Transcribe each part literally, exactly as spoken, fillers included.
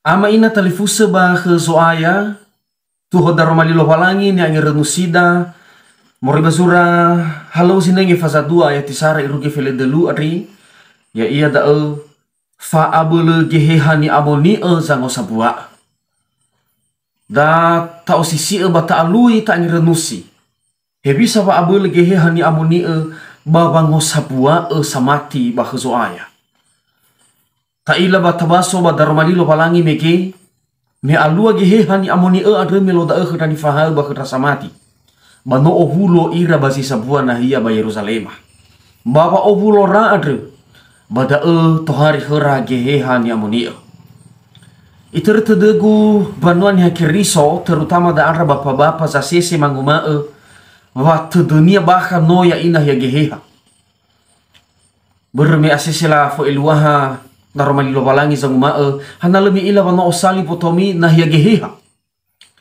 Ama ina talifusö ba khö Zo'aya, tuho daroma li Lowalangi ni'angerönusida, moroi ba zura Halöŵö Zinenge faza dua ayati sara irugi felendölu andre, ya'ia da'ö fa'abölö Geheha ni'amoni'ö zangosambua'ö. Da ta'osisi'ö ba ta'alui ta'angerönusi. Hewisa wa'abölö Geheha ni'amoni'ö ba wangosambua'ö samati ba khö Zo'aya? Ta'ila ba tabaso ba daroma li Lowalangi mege, me alua Geheha ni'amoni'ö andrö me lo da'ö khö ndra nifahaö ba khö ndra samati. Ba no owulo ira ba zi sambua nahia ba Yeruzalema. Ba wa'owulora andrö, ba da'ö tohare khöra Geheha ni'amoni'ö. Itörö tödögu banua Niha Keriso, terutama da'a ndra bapa-bapa zasese manguma'ö, wa tödönia bakha no ya'ia nahia Geheha. Börö me asese lafo'eluaha daroma li Lowalangi zanguma'ö, hana lö mi'ila wa no osali botomi nahia Geheha.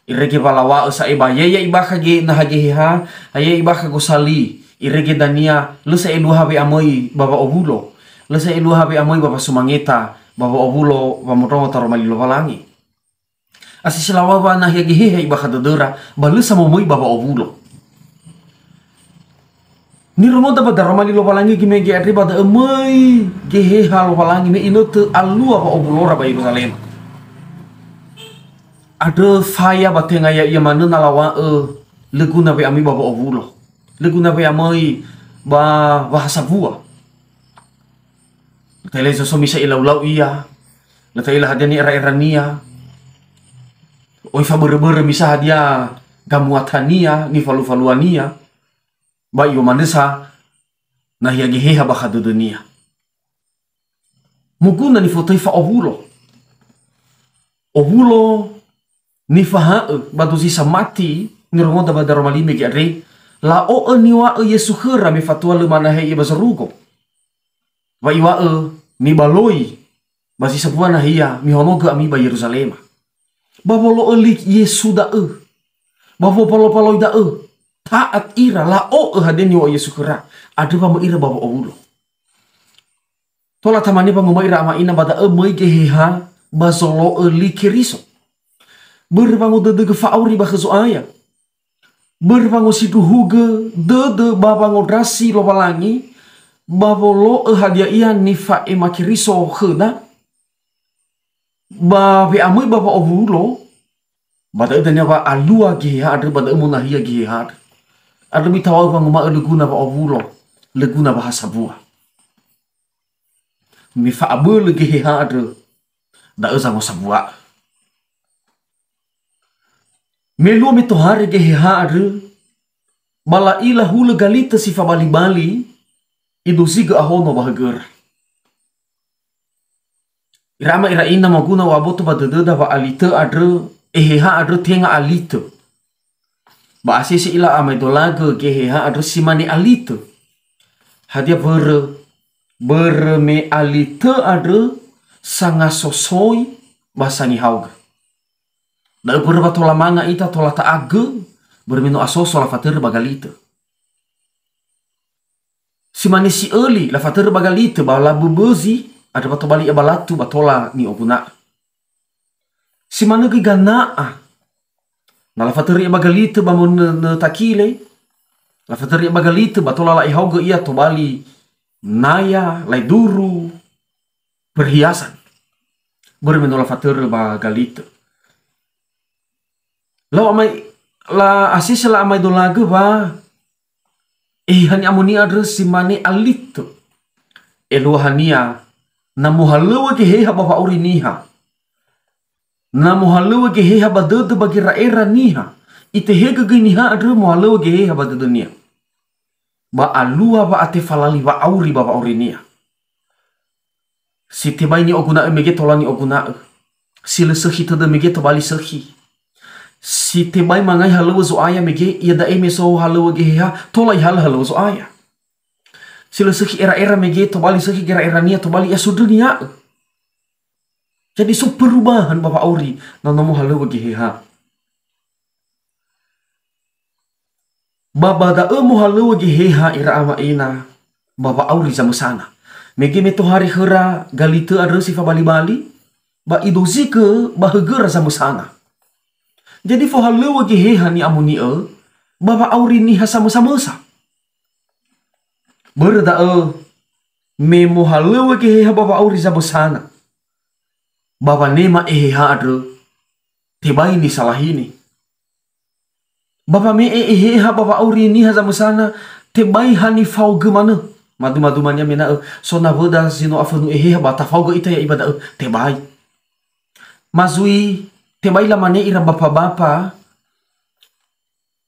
Irege wa lawa'ö sa'ae ba, ya'ia ibakha ge-, naha Geheha, ya'ia ibakha gosali. Irege dania, lö sa'ae eluaha we'amöi ba wa'owulo. Lö sa'ae eluaha we'amöi ba wasumangeta, ba wa'owulo wamondrongo daroma li Lowalangi. Asese laŵaŵa nahia Geheha ibakha dödöra, ba lö sa momöi ba wa'owulo. Nirongoda ba daroma li Lowalangi gimege andre ba da'ö möi Geheha Lowalangi me inötö alua wa'owulora ba Yeruzalema. Andrö faya ba tenga ya'ia manö na laŵa'ö lö guna we'amöi ba wa'owulo. Lö guna we'amöi ba wahasambua. Lö ta'ila izoso misa ilaulau ia, lö ta'ila hadia ni'era'erania, oi fabörö-börö misa hadia gamuatania, nifalu-faluania, ba i'omanö sa nahia Geheha bakha dödönia. Moguna nifotöi fa'owulo. Owulo nifaha'ö ba dozi samati nirongoda ba daroma li mege andre, la'o'ö niŵa'ö Yesu khöra me fatua lö manahe ia ba zorugo. Wa iŵa'ö, "Mibaloi, ba zi sambua nahia, mihonogö ami ba Yeruzalema." Ba wolo'ö li Yesu da'ö, ba wopalopaloi da'ö, ta'at ira, la'o'ö hadia niŵa'ö Yesu khöra, andrö wamöi ira ba wa'owulo. Tola tamane wanguma'ö ira ama ina ba da'ö möi Geheha ba zolo'ö li Keriso. Börö wangodödögö fa'auri ba khö Zo'aya. Börö wangosindruhugö dödö ba wangondrasi Lowalangi, ba wolo'ö hadia ia nifa'ema Keriso khöda, ba we'amöi ba wa'owulo, ba da'ö dania wa alua Geheha andrö, ba da'ö monahia Geheha andrö. Andrö mitawa'ö wanguma'ö lö guna wa'owulo, lö guna wahasambua. Me fa'abölö Geheha andrö, da'ö zangosambua'ö. Me luo me tohare Geheha andrö, ba la'ila hulö galitö si fabalibali, idozigö ahono ba högöra. Ira ama ira ina, moguna wa'aboto ba dödöda wa alitö andrö, Eheha andrö tenga alitö. Ba asese ila amaedolagö Geheha andrö si mane alitö. Hadia wörö? Börö me alitö andrö sangasosoi ba sangihaogö. Da'ö börö wa tola manga ita, tola ta'agö, börö me no asoso lafatörö ba galitö. Si mane si öli, lafatörö ba galitö ba laböbözi, andrö wa tobali ia ba latu ba tola ni'oguna'ö. Si manö göi gana'a. Na lafatörö ia ba galitö ba monönö takile, lafatörö ia ba galitö ba tola la'ihaogö ia tobali naya, laeduru, perhiasan. Börö me no lafatörö ba galitö. Lau amai-, la asese la amaedolagö wa Eheha ni'amoni'ö andrö si mane alitö. Eluahania, na mohalöŵö Geheha ba wa'auri niha. Na mohalöŵö Geheha ba dödö ba gera'era niha. Itehegö göi niha andrö mohalöŵö Geheha ba dödönia. Ba alua wa'atefalali wa'auri ba wa'aurinia. Si tebai ni'oguna'ö mege tola ni'oguna'ö. Si lö sökhi tödö mege tobali sökhi. Si tebai mangai halöŵö Zo'aya mege, iada'e me so halöŵö Geheha, tola ihalö halöŵö Zo'aya. Si lö sökhi era'era mege, tobali sökhi gera'erania, tobali ia sundrönia'ö. Jadi so perubahan ba wa'auri na no mohalöŵö Geheha. Ba, ba da'ö mohalöŵö Geheha ira ama ina ba wa'auri zamösana. Mege me tohare khöra galitö andrö si fabalibali, ba idozigö ba högöra zamösana. Jadi fohalöŵö Geheha ni'amoni'ö ba wa'auri niha samösamösa. Börö da'ö, me mohalöŵö Geheha ba wa'auri zamösana, ba wanema Eheha andrö, tebai nisalahini. Ba wame'e Eheha ba wa'auri niha zamösana, tebai ha nifaogö manö. Maduma-dumania me ena'ö so nawöda zi no afönu Eheha ba tafaogö ita ya'i ba da'ö, tebai. Ma zui, tebai lamane ira bapa-bapa,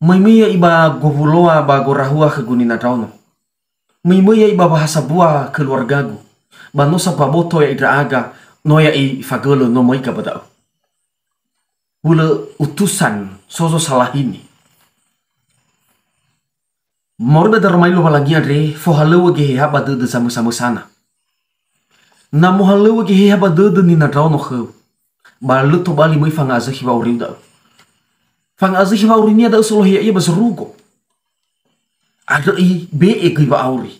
möi-möi ya'i ba gowuloa ba gorahua khö gunina ndraono. Möi-möi ya'i ba wahasabua keluargagu. Ba no sa baboto ya'i ndra'aga, no ya'i fagölö, no möiga ba da'ö. Hulö utusan, so zosalahini. Moroi ba daromali Lowalangi andre, fohalöŵö Geheha ba dödö zamösamösana. Na mohalöŵö Geheha ba dödö nina ndraono khöu, ba lö tobali möi fanga'azökhi wa'auriu da'ö. Fanga'azökhi wa'aurinia da'ö solohe ya'ia ba zorugo. Andrö ibe'e göi wa'auri.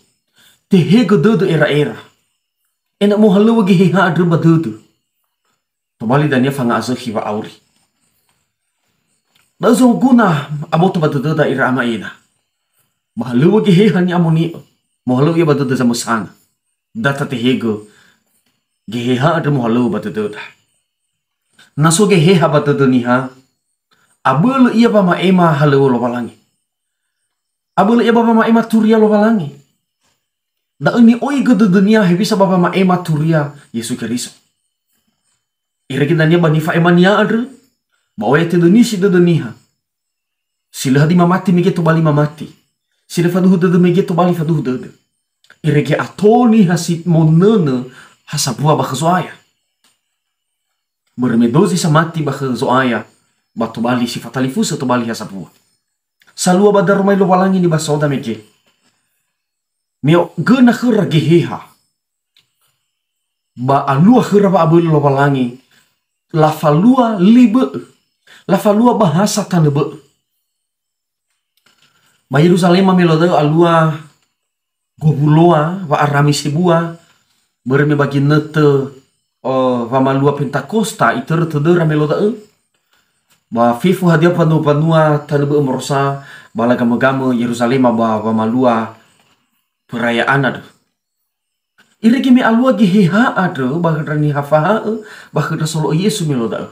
Tehegö dödö era'era. Ena'ö mohalöŵö Geheha andrö ba dödö. Tobali dania fanga'azökhi wa'auri. Da'ö zoguna aboto ba dödöda ira ama ina. Mohalöŵö Geheha ni'amoni'ö. Mohalöŵö ia ba dödö zamösana. Da tatehegö Geheha andrö mohalöŵö ba dödöda. Na so Geheha ba dödö niha, abölö ia wama'ema halöŵö Lowalangi. Abölö ia ba wama'ema turia Lowalangi. Da'ö ni'oigö dödönia hewisa ba wama'ema turia Yesu Keriso. Irege dania ba nifa'emania andrö, ba oya tödönisi dödö niha. Si lö hadia mamati mege tobali mamati. Si lö faduhu dödö mege tobali faduhu dödö. Irege ato niha si monönö ha sambua ba khö Zo'aya. Börö me dozi samati ba khö Zo'aya, ba tobali si fatalifusö tobali ha sambua. Salua ba daromali Lowalangi nibasoda mege. Me göna khöra Geheha. Ba alua khöra wa'abölö Lowalangi, lafalua li bö'ö. Lafalua bahasa tanö bö'ö. Ba Yeruzalema me lo da'ö alua gowuloa wa'arami sebua, börö me ba ginötö, eh, wamalua Pentakosta itörö tödöra me lo da'ö. Ba fefu hadia mbanua-mbanua tanö bö'ö morosa, ba lagamö-gamö Yeruzalema ba wamalua perayaan andrö. Irege me alua Geheha andrö ba khö ndra niha faha'ö, ba khö ndra solo'ö Yesu me lo da'ö.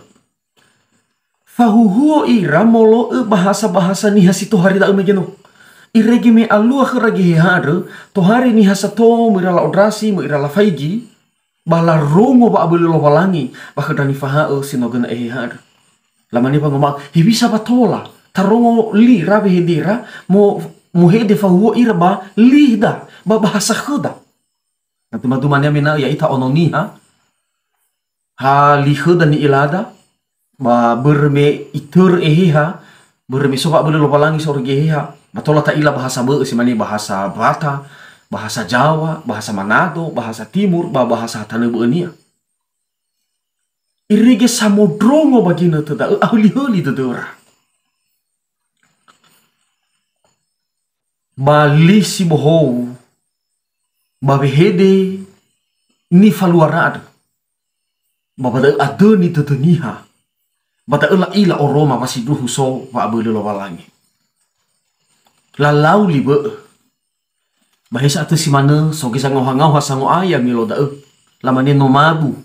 Fahuhuo ira molo'ö bahasa-bahasa niha si tohare da'ö mege no. Irege me alua khöra Geheha andrö, tohare niha sato, möi ira la'ondrasi, möi ira lafaigi, ba larongo wa'abölö Lowalangi ba khö ndra nifaha'ö si no göna Eheha andrö. Lamane wanguma'ö, "Hewisa wa tola, tarongo li rawe hedera, mo-, mohede fahuhuo ira ba lida, ba bahasa khöda." Na duma-dumania me ena'ö ya'ita ono niha, ha li khöda ni'ilada, ba börö me itörö Eheha, börö me so wa'abölö Lowalangi soroi Geheha, ba tola ta'ila bahasa bö'ö, si mane bahasa Batak, bahasa Jawa, bahasa Manado, bahasa Timur, ba bahasa tanö bö'önia. Irege samondrongo ba ginötö da'ö, ahöli-höli dödöra. Ba li si bohou, ba wehede nifaluara andrö, ba ba da'ö adöni dödö niha, ba da'ö la'ila oroma wa sindruhu so wa'abölö Lowalangi. Lalau li bö'ö. Ba he sa'atö si manö, so göi sangaoha-ngaoha sango'aya me lo da'ö. Lamane no mabu.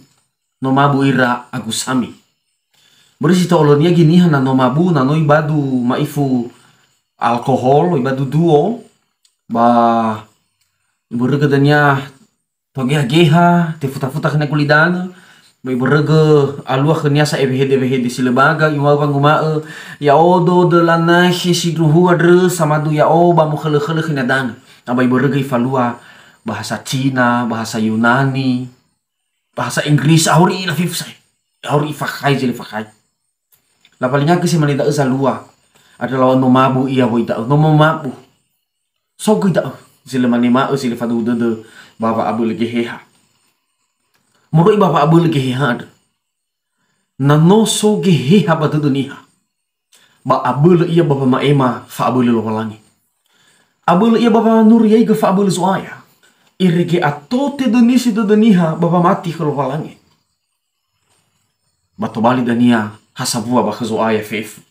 No mabu ira agusami. Börö si to'olonia göi niha na no mabu, na no ibadu ma'ifu alkohol, ibadu duo, ba ibörögö dania togeha-geha, tefuta-futa khönia gulidanö, ba ibörögö alua khönia sa'e wehede-wehede si lö baga, iŵa'ö wanguma'ö, "Ya'odo döla nakhe sindruhu andrö, samadu ya'o ba mokhölö-khölö khönia danö." Ba ibörögö ifalua bahasa Cina, bahasa Yunani, bahasa Inggris, ahori ila fefu sa'ae. Ahori ifakhai zi lö fakhai. Labalingagö si mane da'ö zalua. Andrö laŵa'ö no mabu ia woi da'ö. No momabu. So göi da'ö. Zi lö manema'ö, zi lö faduhu dödö ba wa'abölö Geheha. Moroi ba wa'abölö Geheha andrö. Na no so Geheha ba dödö niha, ba abölö ia ba wama'ema fa'abölö Lowalangi. Abölö ia ba wanuriaigö fa'abölö Zo'aya. Irege ato tödönisi dödö niha ba wamati khö Lowalangi. Ba tobali dania ha sambua ba khö Zo'aya fefu.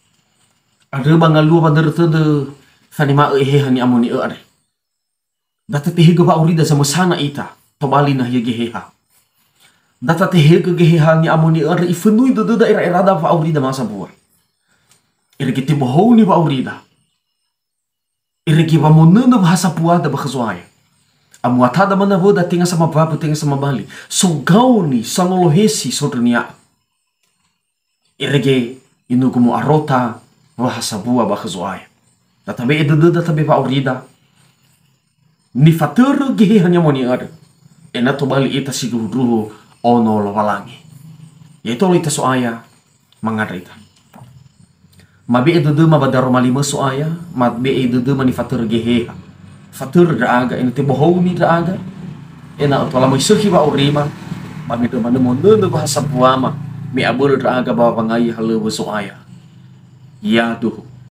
Andrö ba ngalua wa dörö tödö fanima'ö Eheha ni'amoni'ö andre. Da tatehegö wa'aurida zamösana ita, tobali nahia Geheha. Da tatehegö Geheha ni'amoni'ö andrö ifönui dödöda era'erada wa'aurida ma sambua. Irege tebohouni wa'aurida. Irege wamonönö wa ha sambuada ba khö Zo'aya. Amuatada manawöda tenga samawawö, tenga samabali. Sogaoni, sangolohesi, sondrönia'ö. Irege inugu mu'arota wa ha sambua ba khö Zo'aya. Da tabe'e dödöda, tabe wa'aurida. Nifatörö Geheha ni'amoni'ö andrö. Ena'ö tobali ita sindruhundruhu ono Lowalangi. Ya'e tola ita So'aya, mangandrö ita. Mabe'e dödöma ba daroma limö So'aya, mabe'e dödöma nifatörö Geheha. Fatörö ndra'aga, ena'ö tebohouni ndra'aga, ena'ö tola möi sökhi wa'aurima, ba me manö monönö wa ha sambuama, me abölö ndra'aga ba wangai halöŵö Zo'aya. Yaduhu.